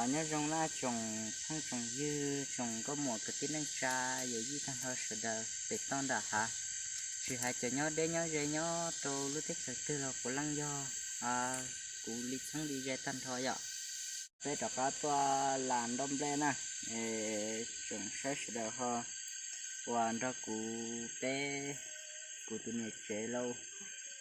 Nyob zoo na tsoom phooj tsoom ywg, tsoom nkauj muam kwv tij neej tsa, yawm yij tag nrho sawv daws pem toj nram hav, tsis hais cov nyob deb nyob ze nyob rau lub teb chaws twg los puav leej yog kuv li txheeb li ze tag nrho yom. Peb rov qab tuaj las nroj nplej na, tsoom saib sawv daws ho uas nrog kuv peb, kuv tus niam tsev lauj,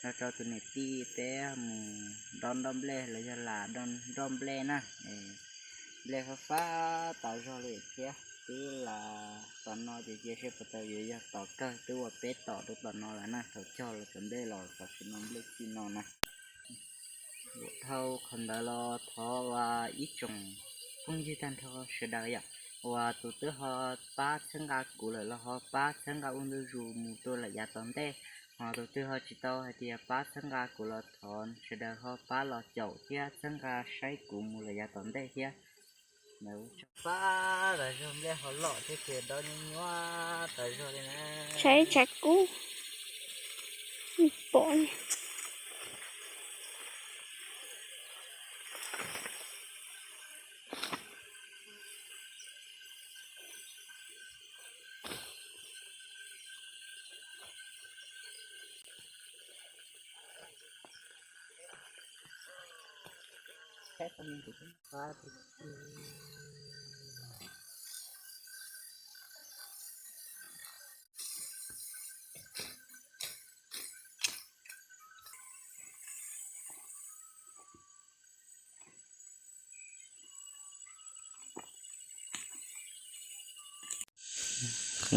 nrog rau tus niam tij peb mus dob nroj nplej los yog las nroj nplej na. Nplej fab fab tas zog li thiab, twb las tom no ces cia seb puas tau yuav yog tom kawg, twb ua peb tom rau tom no lawm na, thaum cog los cov nplej los tam sim no nplej ci no na. Dhau qhov ntawd los thov ua ib tsoom phooj ywg tag nrho sawv daws yom, uas tus twb ho pab txhawb nqa kuv lawm los ho pab txhawb nqa ua ntu zus mus rau lawm yav tom ntej, ho tus twg ho tsis tau hais tias pab txhawb nqa kuv los thov sawv daws ho pab los caum thiab txhawb nqa saib kuv mus lawm yav tom ntej thiab. Fab tas zog, nplej ho loj thiab ces dob nyuab nyuab tas zog li na. Tshav tshav kub pom.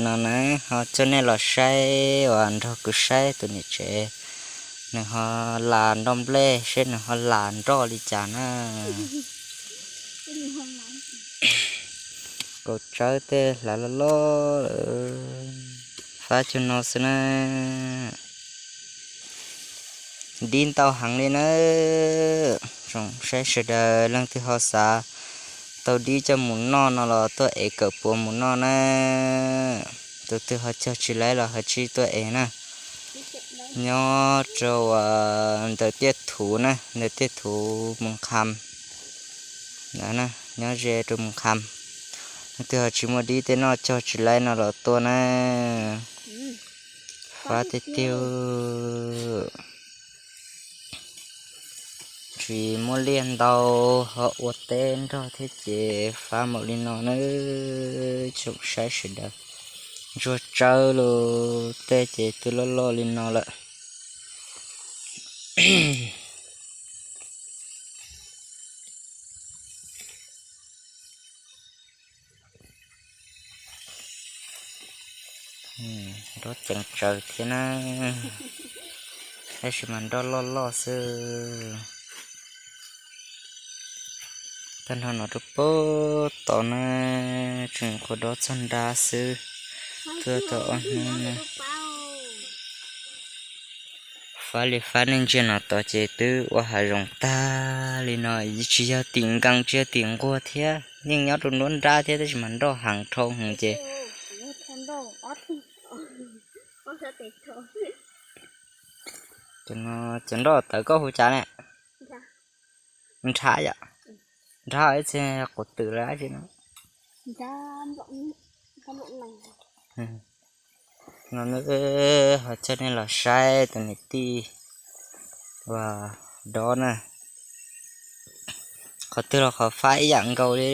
No na, ho coj nej los saib uas nrog kuv saib tus niam tsev, nws ho las nroj nplej seb nws ho las nroj li cas na. Kaus tsawb tej hlav loj loj lawm, fab cuag no xwb na. Dib ntau heev li na. Tsoom saib sawv daws leej twg ho xav tau dib coj mus noj no los tuaj ev kawm puav mus noj na. Tus twg ho cog tsis laib los ho tsij tuaj ev na. Nyob rau ntawm tiaj thuv na, ntawm tiaj thuv Mus Kham, nyob ze rau Mus Kham. Leej twg ho tsis muaj dib tej noj cog tsis laib no los tuaj na. Fab tiag tiag. Tsis muaj liaj ntau, ho ua teb nrog thiab ces fab npaum li no na. Tsoom saib sawv daws, ntsuag tsawb los tej ces twb loj loj li no lawm. Nroj ceev tsawv thiab na, tab sis mas nroj loj loj xwb. Tag nrho no rau pem tod na, tseem qhuav dob txog nrab xwb, tuaj tau ob hnub na. Fab li fab, nej ntsia no tod ces twb ua hav zoov tag li no, tsis yog tim nkees tsis yog tim nquag thiab, yeej nyob rau nruab nrab thiab tab sis mas nroj heev dhau heev ces. Cov no cov nroj tawv koj hu cas ne? Nrhav yom? Nrhav ib txhia quav twm lawm dab tsi no. No ho coj nej los saib tus niam tij uas dob na, qhov twg los qhov fab ib yam nkaus li.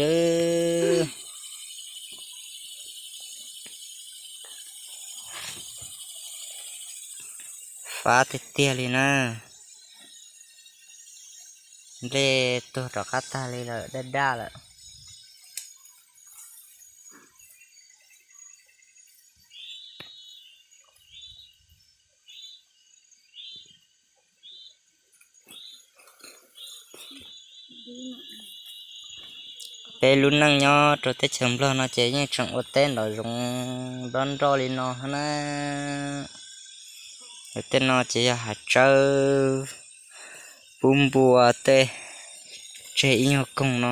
Fab tiag tiag li na. Nplej tuag rov qab tag li lawm, daj daj lawm. Peb lub neej nyob rau teb chaws Nplog no ces yeej tseem ua teb nrov zoov nroj nroj li no na. Tej no ces yog hav tsawb pub npua tej, tseg ib nyuag koog no.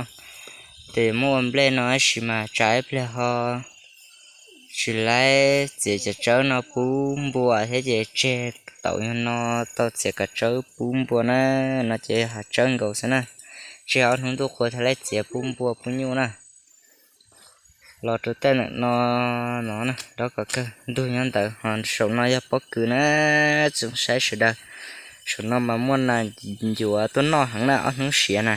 Ces muab ua nplej no tab sis mas tsam ib pliag ho tsis laib txiav cov tsawb no pub npua thiab ces tseg, tau yog no tau txiav cov tsawb pub npua na. No ces yog hav tsawb nkaus xwb na. Tseg ob hnub ntuj qhua thiaj li txiav pub npua pub nyuj na. Los rau tej ntawm no, no na, dob kom kawg ntug nyob ntawd, ho saum no yog pob kws na, tsoom saib sawv daws. Saum no mas muaj nas ncuav tuaj noj heev na, ob hnub siav na.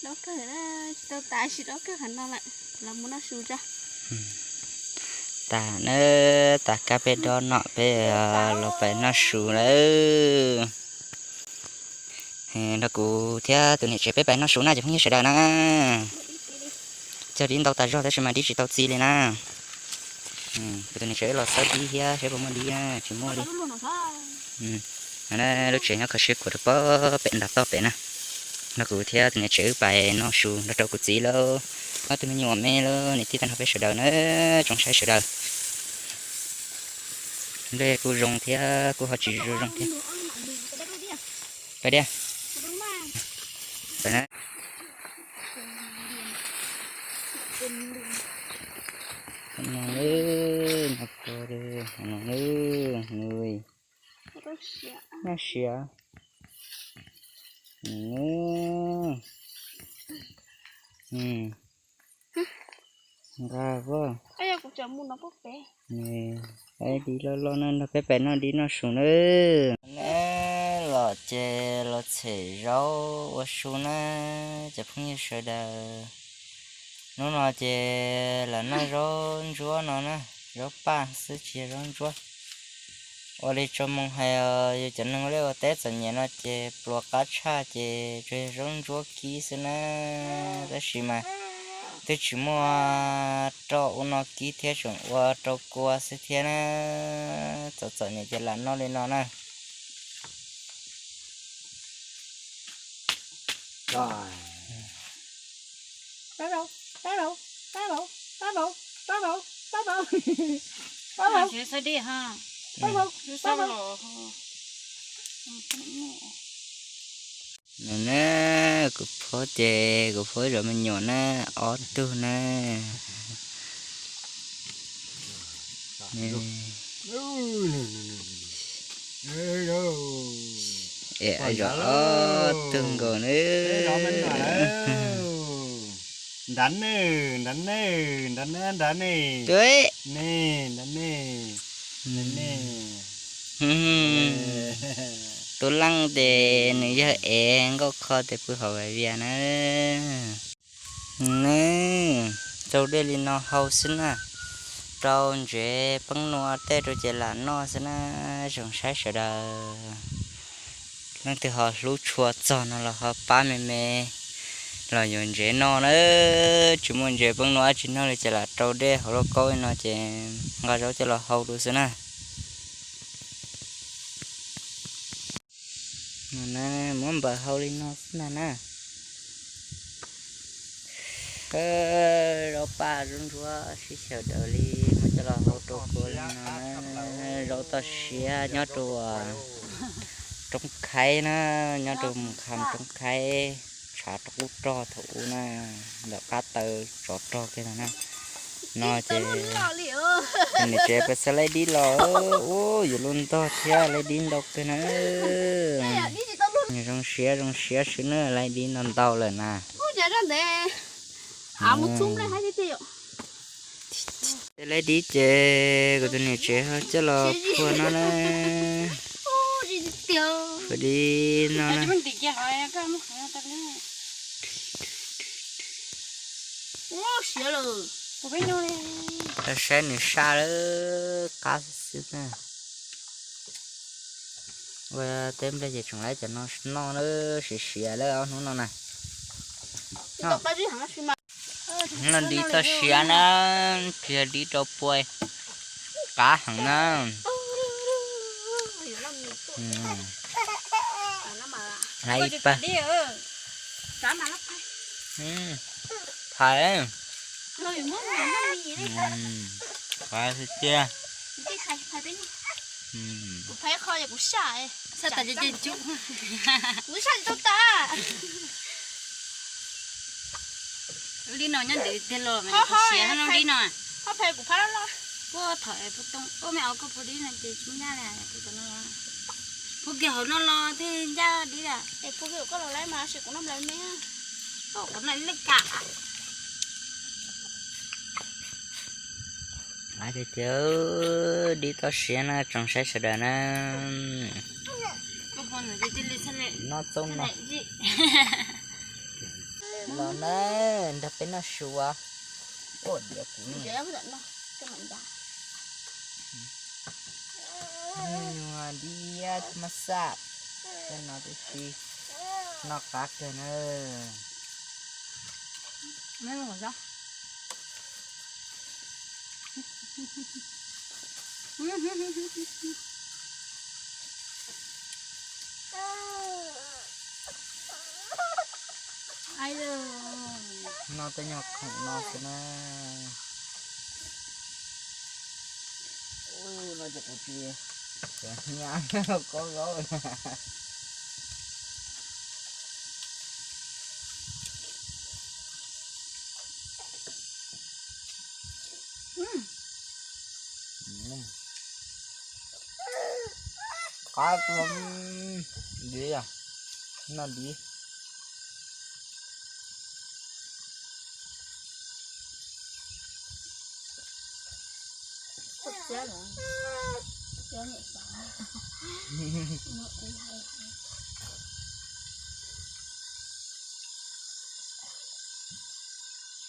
Dob kawg, tsis tau tas, tsis dob kawg qhov no lawm, los mus noj su tso. Tas na, tas kab peb dob no peb los pais noj su lawm. Nrog kuv thiab tus niam tsev peb pais noj su na cov phooj ywg sawv daws na. Cog dib ntau tas zog tab sis mas dib tsis tau txi li na. Kuv tus niam tsev los xawb dib thiab seb puas muaj dib na, tsis muaj li. Lub tsev nyob kho siab khuav rau pob pem nram toj pem na. Nrog kuv thiab tus niam tsev wb pais noj su nrog rau kuv txiv lawm, ob tug me nyuam me lawm, niam tij tag nrho peb sawv daws na, tsoom saib sawv daws. Nplej kuj zoo thiab kuj ho tsis zoo zoo thiab. Pais diam. Pais na. No, no, no, noj siav. Nqa, dib loj loj na, nrog peb pais noj dib noj su na. Los ces los txhem zaub ua su na, cov phooj ywg sawv daws. Hnub no ces lam noj zaub ntsuab no na, zaub paj xwb tsis yog zaub ntsuab. Ua li tso moo hais, yus cov neeg ua liaj ua teb txom nyem no ces pluas qab tshaj ces tsuas yog zaub ntsuab kib xwb na. Tab sis mas twb tsis muaj roj ua no kib thiab, tseem ua rau kua xwb thiab na. Txom txom nyem ces lam noj li no na. No na, kuv phob ces kuv phob zov me nyuam na, ob tug na. Zov ob tug nkaus na. Nrad ne, nrad ne, nrad ne, nrad ne. Ne, nrad ne. Tub leej tes nws yog ev nkauj kho tes pw hauv Vaj Vias na. Ne, rau dej li no hau xwb na, rau ntsev peeb nua tej rau ces lam noj xwb na, tsoom saib sawv daws. Leej twg ho hlub tshua txog no los ho pab me me los yuav ntsev noj na, tsis muaj ntsev peeb nua dab tsi noj li ces lam rau dej hauv lauj kaub li no ces nqa zaub coj los hau dua xwb na. Muab npawm hau li no xwb ntag na. Zaub paj zaub ntsuab sib xyaw daws li, muab coj los hau rau kua li no na. Zaub toj siab nyob rau roob khaib na, nyob rau mus kham roob khaib, tshav rau qub rog thaum ub na, ntawm qab taw tsov rog kiag no na. No ces niam tsev pes xav laij dib los, ub, yuav luaj ntog thiab laij dib ntau kawg na. Zoo siab zoo siab swb na, laij dib ntau ntau lawm na. Laij dib ces kuv tus niam tsev ho coj los phua no na. Phua dib no na. Saib nws saj lawm qab xwb na. Ua teb nplej ces tseem laib cov no noj lawm, siav siav lawm ob hnub no na. Hnub no dib toj siab na, tsis yog dib rau pua, qab heev na. Laib ib pawg. Phais. Phais tiag. Li no nyob ntawd tiag los siav no li no. Ho phais kuv phab loj loj. Puag thaum es puag too ua me au koj puag dib no ces tsis ncaj li. Puag kiag hauv no los thiaj ncaj dib a. Es puag kiag koj los laib mas sim kuv noj nplawv me. Koj kuv noj lej kam. Tiag tiag, dib toj siab na tsoom saib sawv daws na. Noj txob no los na, nrog peb noj su. Ua diav kuv nyuag diab mab xaj, tej no tib si noj qab kawg na. Noj tej nyuag khoom no xwb na. No ces kuv tsis hnyav kob zaub na. Qab, div, noj div.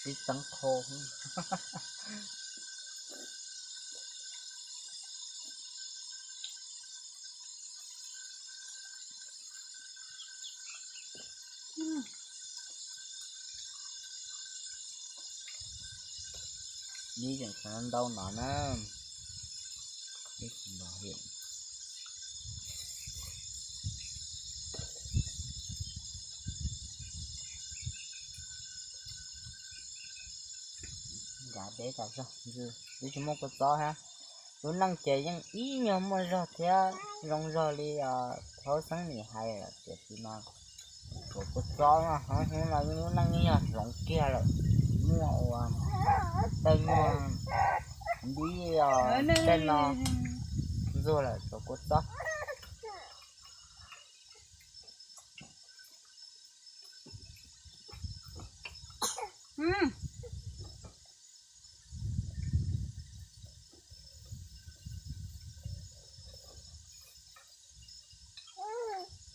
Tib teev qho. Dib tseem tshuav ntau no na. Ncav deb tas zog, twb tsis muaj kua txob thiab. Lub neej ces yeej ib nyuag muaj zog thiab zoo zog li thaub xeeb nim hais lawm tiam sis mas tsuav kua txob no, hnub no lub neej yeej yog hloov kiag lawm. Muaj ua tej nyuag dib tej no ntxuag lawm tsuav kua txob.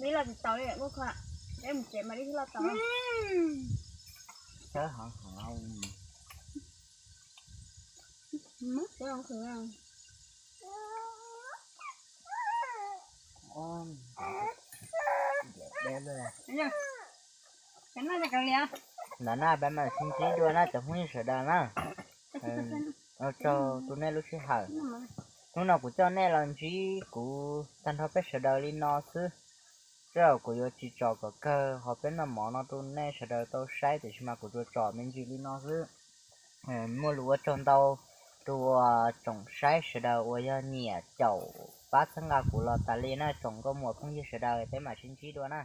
Dib los tsis tau li, muaj kho, peb mus tsev mas dib thiaj los tau. Sawv heev heev. Ntawm na peb mam sib ntsib dua na cov phooj ywg sawv daws na. Tsaug rau nej lub sij hawm. Hnub no kuv coj nej los ntsib kuv tag nrho peb sawv daws li no xwb. Tej zaum kuv yuav tsis tsom kom kawg qhov peb noj mov no rau nej sawv daws tau saib, tiam sis mas kuv tsuas tsom me ntsis li no xwb. Muaj lus ua tsaug ntau rau tsoom saib sawv daws uas yog nyiam caum pab txhawb nqa kuv los tas li na tsoom nkauj muam phooj ywg sawv daws, peb mam sib ntsib dua na.